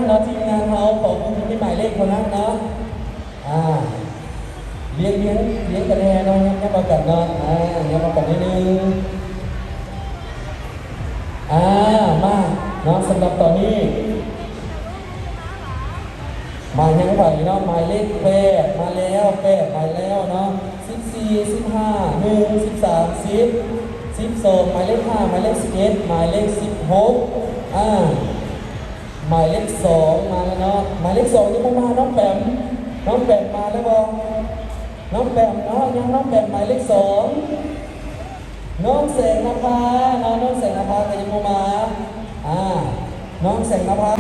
ເນາະ ທີມງານເຮົາ ຂໍຜູ້ທີ່ມີໝາຍເລກເທົ່ານັ້ນເນາະ. ອ່າ ລຽງ ລຽງ ລຽງກັນແນ່ເນາະ ຍັບ ຍັບມາກັນເນາະ ອ່າ ຍັບມາກັນນິດໜຶ່ງ. ອ່າ ມາເນາະ ສຳລັບຕອນນີ້ ໝາຍຍັງໄປເນາະ ໝາຍເລກແປດມາແລ້ວ ແປດມາແລ້ວເນາະ ສິບສີ່ ສິບຫ້າ ໜຶ່ງ ສິບສາມ ສິບ ສິບສອງ ໝາຍເລກຫ້າ ໝາຍເລກສິບເອັດ ໝາຍເລກສິບຫົກ ອ່າ ໝາຍເລກສອງມາແລ້ວເນາະ ໝາຍເລກສອງຍັງບໍ່ມາ ນ້ອງແປມ ນ້ອງແປມມາແລ້ວບໍ່? ນ້ອງແປມເນາະ ຍັງ ນ້ອງແປມ ໝາຍເລກສອງ ນ້ອງແສງນະພາເນາະ ນ້ອງແສງນະພາກໍຍັງບໍ່ມາ ອ່າ ນ້ອງແສງນະພາ.